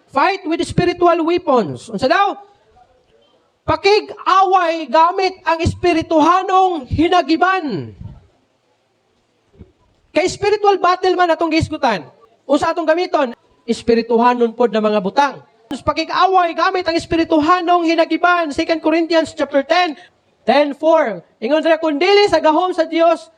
Fight with spiritual weapons. Unsa daw? Pakig-away gamit ang espirituhanong hinagiban. Kay spiritual battle man atong gihisgutan. Unsa atong gamiton? Espirituhanon pod na mga butang. Pakig-away gamit ang espirituhanong hinagiban. 2 Corinthians chapter 10, 10:4. Ingon dira, "Kun dili sa gahom sa Dios,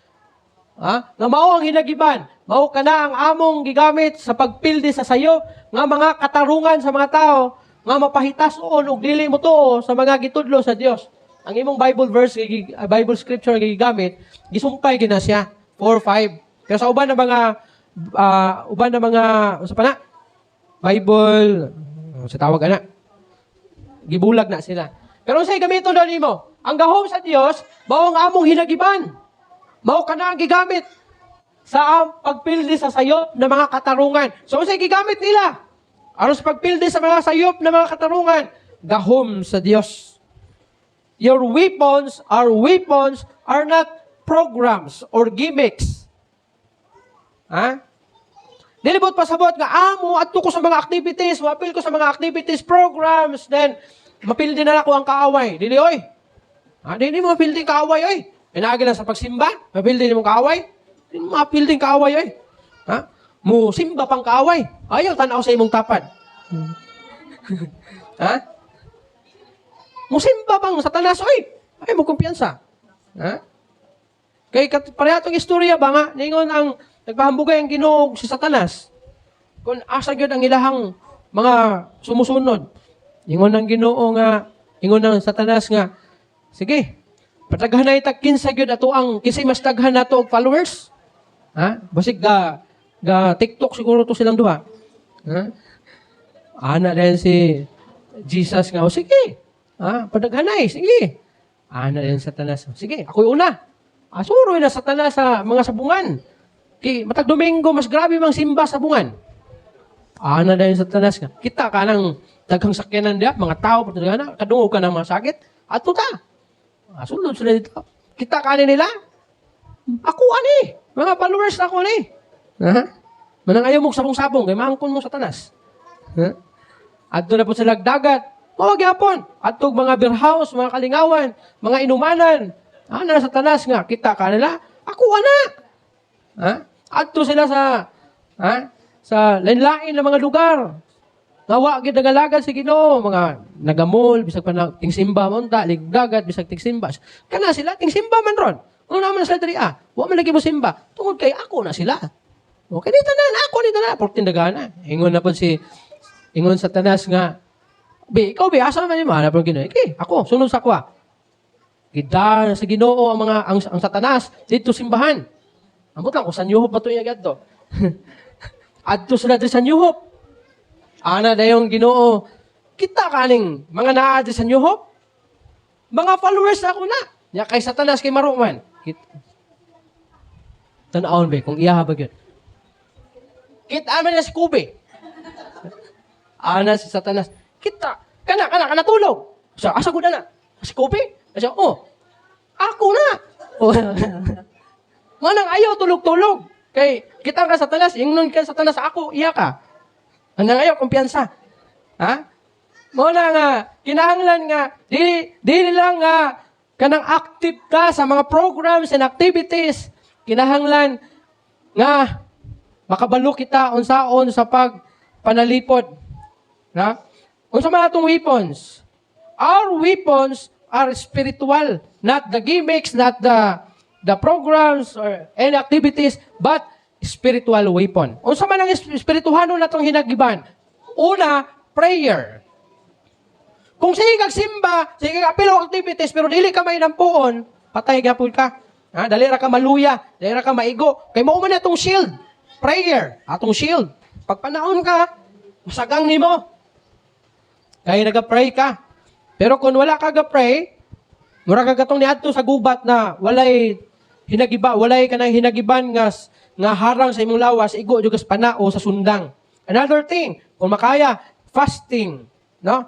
ha, nga mao ang hinagiban, mao kana ang among gigamit sa pagpildi sa sayop nga mga katarungan sa mga tao nga mapahitason og dili motuo sa mga gitudlo sa Dios." Ang imong Bible verse, Bible scripture nga gigamit, gisumpay gina siya 4 5. Pero sa uban na mga unsa pa na? Bible sa tawag ana. Gibulag na sila. Pero unsay gamiton daw nimo? Ang gahom sa Dios mao ang among hinagiban. Mao kana ang gigamit sa ang pagpildi sa sayop na mga katarungan. So unsay gigamit nila aron sa pagpildi sa mga sayop na mga katarungan? Gahom sa Dios. Your weapons, our weapons are not programs or gimmicks. Ha? Dili buot pasabot nga amo adto ko sa mga activities, moapil ko sa mga activities, programs, then mapildi na ako ang kaaway. Dili oy. Ha, dili mo mapildi ang kaaway oy. Pinaagi lang sa pagsimba, mapildi nimo kaaway. Dili mo mapildi ang kaaway oy. Ha? Mo simba pang kaaway. Ayaw tan-aw sa imong tapad. Ha? Musimba pang Satanas oy. Ay mo kumpiyansa. Ha? Kay pareha tong istorya ba nga ningon ang nagpahambugay ang Ginoo si Satanas kung asa gyud ang ilahang mga sumusunod. Ingon ang Ginoo nga, ingon ang Satanas nga, "Sige, pataghanay tag kinsa gyud ato ang kinsay mas daghan nato og followers." Ha? Basig ga TikTok siguro to silang duha. Ha? Ana din si Jesus nga, "O sige. Ha? Padaghanay, sige." Ana din Satanas, "Sige, ako'y una." Asuroy na Satanas sa mga sabungan. Kay matag Domingo, mas grabe mang simba sa sabungan. Ana din Satanas nga, "Kita ka ng daghang sakyanan diya, mga tao, na, kadungog ka ng mga sakit. Ato ta." Sulod sila dito. "Kita ka nila? Ako ani. Mga followers na ako ni." Ha? Manang ayaw mo sabong-sabong, kay maangkon mo Satanas. Ha? Adto na po sila dagat. Mao gyapon. Adto mga beer house, mga kalingawan, mga inumanan. Ana sa Satanas nga, "Kita ka nila? Ako ana." Ha? Adto sila sa, ha, sa lain-lain na mga lugar. Nga wa gid nagalagad si Ginoo, mga nagamol, bisag pa na tingsimba mo unta, dagat bisag tingsimba. Kana sila tingsimba man ron. Ano naman sila diri ah? Wa man lagi mo simba. Tungod kay ako na sila. Okay, dito na, ako dito na, portin dagana. Ingon na po si ingon Satanas nga, "Bi, ikaw bi, asa man mo?" Hanap ng Ginoo. "Okay, ako, sunod sa kwa." Gida sa Ginoo ang mga ang Satanas dito simbahan. Ambot lang kung sa New Hope ba ito iya gadto. Adto sila diri sa New Hope. Ana dayong Ginoo, "Kita kaning mga naa diri sa New Hope? Mga followers ako na." Nya kay Satanas kay maro man. Tan-awon be kung iya ba gyud. "Kita man na si Kobe." Ana si Satanas. "Kita kana kana kana tulog. Sa asa gud na? Si Kobe?" Siya, "Oh. Ako na." Oh. Manang ayaw tulog-tulog. Kay kita ka Satanas, ingnon ka Satanas ako, iya ka. Anang ayaw kumpiyansa. Ha? Mo na nga kinahanglan nga dili dili lang nga kanang active ka sa mga programs and activities. Kinahanglan nga makabalo kita unsaon sa pag panalipod. Na? Unsa man atong weapons? Our weapons are spiritual, not the gimmicks, not the programs or any activities, but spiritual weapon. Unsa man ang espirituhanon natong hinagiban? Una, prayer. Kung sige kag simba, sige kag apil og activities, pero dili ka may nampuon, patay gyapon ka. Ha? Dali ra ka maluya, dali ra ka maigo. Kay mao man atong shield. Prayer, atong shield. Pagpanaon ka, masagang nimo. Kay naga-pray ka. Pero kung wala ka ga-pray, mura ka katong niadto sa gubat na walay hinagiba, walay kanang hinagiban nga harang sa imong lawas, igo jud kas panao sa sundang. Another thing, kung makaya, fasting, no?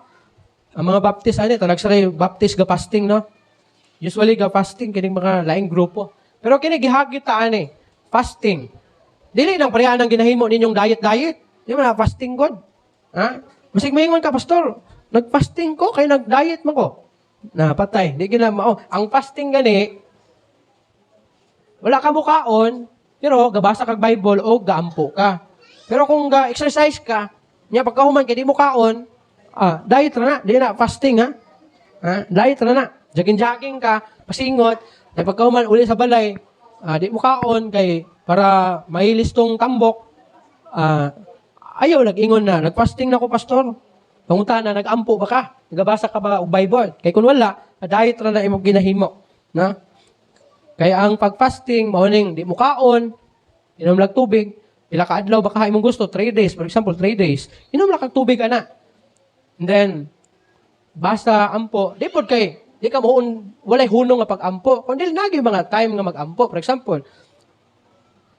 Ang mga Baptist ani, talag sa Baptist ga fasting, no? Usually ga fasting kining mga laing grupo. Pero kini gihagit ta ani, fasting. Dili nang pareha ang ginahimo ninyong diet diet. Di man na fasting god. Ha? Masig maingon ka, "Pastor, nag-fasting ko, kay nag-diet man ko." Na, patay. Di gina mao. Ang fasting gani, wala ka mukaon, pero gabasa kag Bible o gaampo ka. Pero kung ga-exercise ka, nya pagkahuman kay di mo kaon, diet ra na, di na fasting ha. Ha? Diet ra na. Jogging-jogging ka, pasingot, na pagkahuman uli sa balay, di mo kaon kay para mailis tong tambok, ayaw nag-ingon na, "Nag-fasting na ko, Pastor." Panguta na, nag-ampo ba ka? Nagabasa ka ba og Bible? Kay kung wala, diet ra na imong ginahimo. Na? Kaya ang pag-fasting, mao ning di mo kaon, inom lang tubig, pila ka adlaw baka imong gusto, 3 days, for example, 3 days, inom lang kag tubig ana. And then, basta ampo, di pod kay, di ka mo walay hunong nga pag-ampo. Kung dili nagi mga time nga mag-ampo. For example,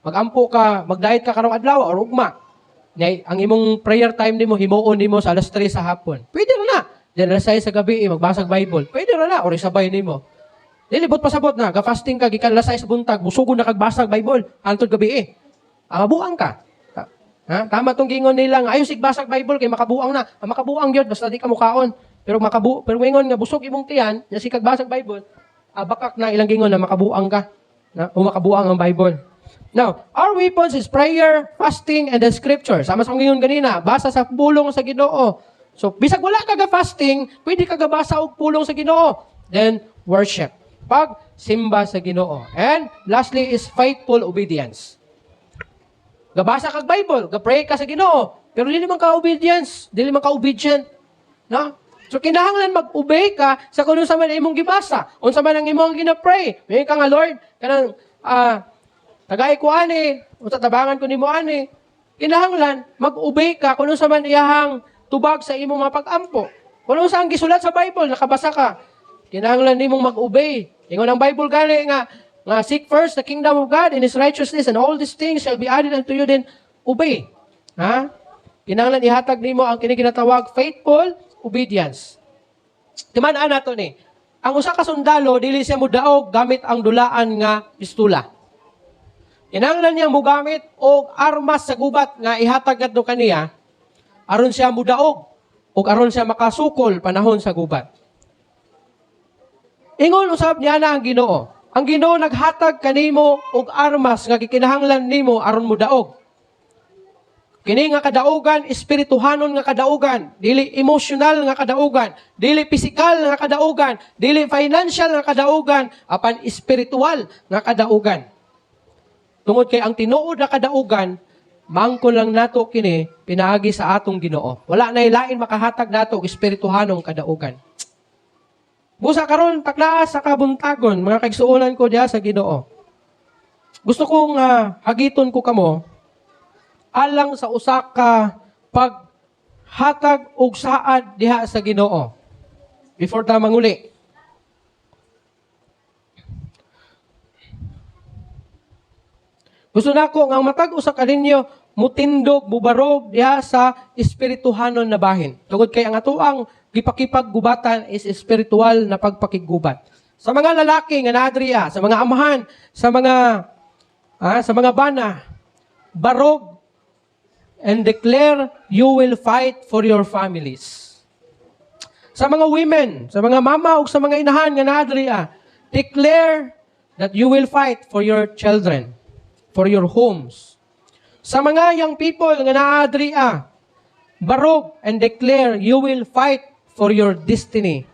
mag-ampo ka, mag-diet ka karong adlaw or ugma. Ngay, ang imong prayer time nimo himuon nimo sa alas 3 sa hapon. Pwede ra na. Then alas 6 sa gabi eh, magbasag Bible. Pwede ra na or isabay nimo. Dili bot pasabot na, ga-fasting ka gikan alas 6 sa buntag, musugod na kag basag Bible hantod gabi eh. Mabuang ka. Ha? Tama tong gingon nila nga ayo sig basag Bible kay makabuang na. Makabuang gyud basta di ka mukaon. Pero ingon nga busog imong tiyan, nya sig kag basag Bible, bakak na ilang gingon na makabuang ka. Na, o makabuang ang Bible. Now, our weapons is prayer, fasting, and the scripture. Sama sa akong gingon ganina, basa sa pulong sa Ginoo. So, bisag wala ka ga fasting, pwede ka gabasa og pulong sa Ginoo. Then, worship. Pag simba sa Ginoo. And lastly is faithful obedience. Gabasa kag Bible, ga-pray ka sa Ginoo, pero dili man ka obedience, dili man ka obedient. No? So kinahanglan mag-obey ka sa kung unsa man imong gibasa, unsa man ang imong gina-pray. May ka nga, "Lord, kanang tagay ko ani, unsa tabangan ko nimo ani." Kinahanglan mag-obey ka kung unsa man iyahang tubag sa imong mga pag-ampo. Kung unsa ang gisulat sa Bible, nakabasa ka. Kinahanglan nimong mag-obey. Ingon ang Bible gani nga seek first the kingdom of God and His righteousness, and all these things shall be added unto you. Then obey. Ha? Kinahanglan ihatag nimo ang kini ginatawag faithful obedience. Timan-an nato ni. Ang usa ka sundalo, dili siya mudaog gamit ang dulaan nga pistula. Kinahanglan niyang mugamit og armas sa gubat nga ihatag ngadto kaniya aron siya mudaog ug aron siya makasukol panahon sa gubat. Ingon usab niya na ang Ginoo. Ang Ginoo naghatag kanimo og armas nga gikinahanglan nimo aron mudaog. Kini nga kadaugan, espirituhanon nga kadaugan, dili emotional nga kadaugan, dili pisikal nga kadaugan, dili financial nga kadaugan, apan espiritual nga kadaugan. Tungod kay ang tinuod na kadaugan, mangko lang nato kini pinaagi sa atong Ginoo. Wala na lain makahatag nato og espirituhanong kadaugan. Busa karon taklaa sa kabuntagon, mga kaigsuonan ko diha sa Ginoo. Gusto kong hagiton ko kamo alang sa usa ka paghatag og saad diha sa Ginoo. Before ta manguli. Gusto nako nga ang matag usa kaninyo mutindog, mubarog diha sa espirituhanon na bahin. Tungod kay ang atoang gipakipaggubatan is espiritual na pagpakiggubat. Sa mga lalaki nga naadriya, sa mga amahan, sa mga bana, barog and declare you will fight for your families. Sa mga women, sa mga mama ug sa mga inahan nga naadriya, declare that you will fight for your children, for your homes. Sa mga young people nga naadriya, barog and declare you will fight for your destiny.